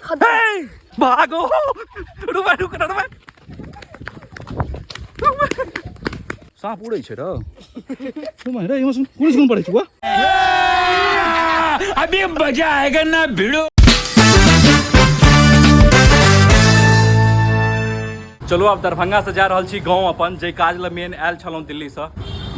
हे, भागो रुबा रुक रुबा साँप उड़ै छै रौ रुबा रे इहाँ कोन स्कूल पढ़ै छौ अभी मजा आएगा ना भिड़ो। चलू आब दरभंगा से जा रहल छी गाँव अपन, जे काज ल मेन आयल छलहुँ दिल्ली से।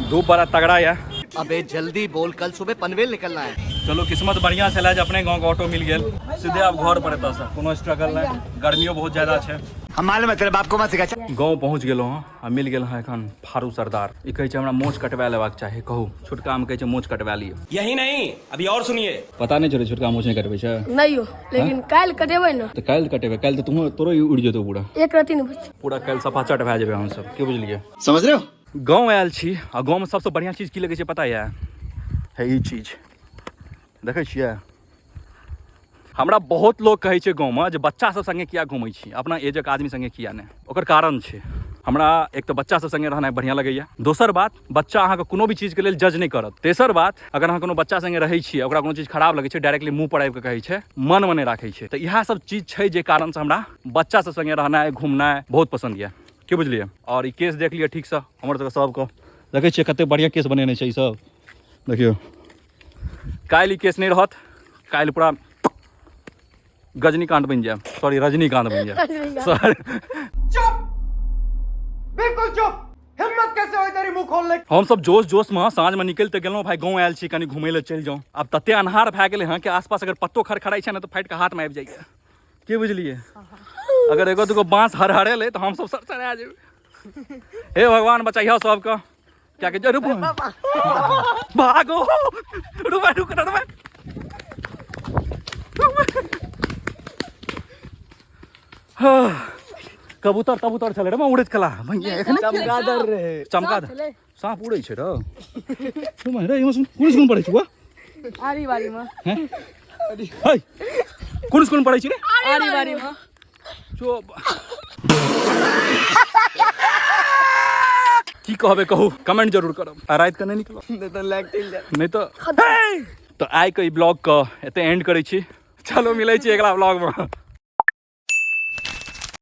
धूप बड़ा तगड़ा यऽ। अबे जल्दी बोल, कल सुबह पनवेल निकलना है। चलो किस्मत बढ़िया छलै जे अपने गाँव के ऑटो मिल गेल, सीधे आब घर पर एतऽ से, कोनो स्ट्रगल नहि। गर्मियो बहुत ज्यादा छै। हम मालूम है तेरे बाप को मत सिखा। गाँव पहुँच गेलहुँ हँ आ मिल गेल हँ एखन फारू सरदार। ई कहै छै हमरा मोछ कटवा लेबाक चाही, कहू छोटका मे कहै छै मोछ कटवा लिअ। यही नहीं अभी और सुनिए। पता नहीं चले छोटका मोछ नहीं कटबै छै। नहीं हो, लेकिन काल्हि कटेबै ने। तऽ काल्हि कटेबै, काल्हि तऽ तुहो तोरो उड़ि जेतौ पूरा। एक रत्ती नहि बचतै। पूरा काल्हि सफा चट भए जेबै हमसब, की बुझलियै? समझ रहे हो? गाँव आयल छी आ गाँवमे सबसँ बढ़िआँ चीज की लगै छै पता यऽ? है ई चीज देखै छियै। हमरा बहुत लोग कहै छै गाँवमे जे बच्चा सब संगे किया घुमै छी, अपना एजक आदमी संगे किया नहि। ओकर कारण छै हमरा एक तऽ बच्चा सब संगे रहनाइ बढ़िआँ लगैया, दोसर बात बच्चा अहाँके कोनो भी चीजके लेल जज नहि करत, तेसर बात अगर अहाँ कोनो बच्चा संगे रहै छियै ओकरा कोनो चीज खराब लगै छै डायरेक्टली मुँह पर आबिकऽ कहै छै, मनमे नहि राखै छै। तऽ इएह सब चीज छै जे कारणसँ हमरा बच्चा सब संगे रहनाइ घुमनाइ बहुत पसन्द यऽ, की बुझलियै? आओर ई केस देख लिअ ठीकसँ, हमर सबके सबके देखै छियै कते बढ़िआँ केस बनेने छै ई सब। देखियौ काल्हि ई केस नहि रहत, काल्हि पूरा गजनीकांत बनि जायब, सॉरी रजनीकांत बनि जायब। सॉरी चुप, बिल्कुल चुप, हिम्मत कैसे हुई तेरी मुंह खोलने? हम सब जोश जोश में साँझ में निकलि तऽ गेलहुँ, भाई गाँव आयल छी कनि घुमै लए चलि जाउँ। आब तते अन्हार भए गेलै हँ कि आसपास अगर पत्तो खड़खड़ाइ छै ने तऽ फाटि कऽ हाथ में आबि जाइए, की बुझलियै? अगर एगो दूगो बाँस हरहरेलै तऽ हमसब सरसरा जेबै। हे भगवान बचैह सबके। क्या के रुक भागो रुक रुक रुक। कबूतर तबूतर छलै रे, उड़ैत कला भैया एखने चमगादड़ रहे, चमगादड़ साँप उड़ै छै रौ। रे इहाँ कोन स्कूल पढ़ै छौ? आरी बारी में। हैं? है कोन स्कूल पढ़ै छी रे? आरी बारी में। चुप। की कहबै कहू, कमेंट जरूर करब। आ राति के नहि निकलब, नहि तऽ लाइक चलि जायत। नहि तऽ तऽ आइ के ई ब्लॉग के एते एंड करै छी। चलो मिलै छी अगिला ब्लॉग में।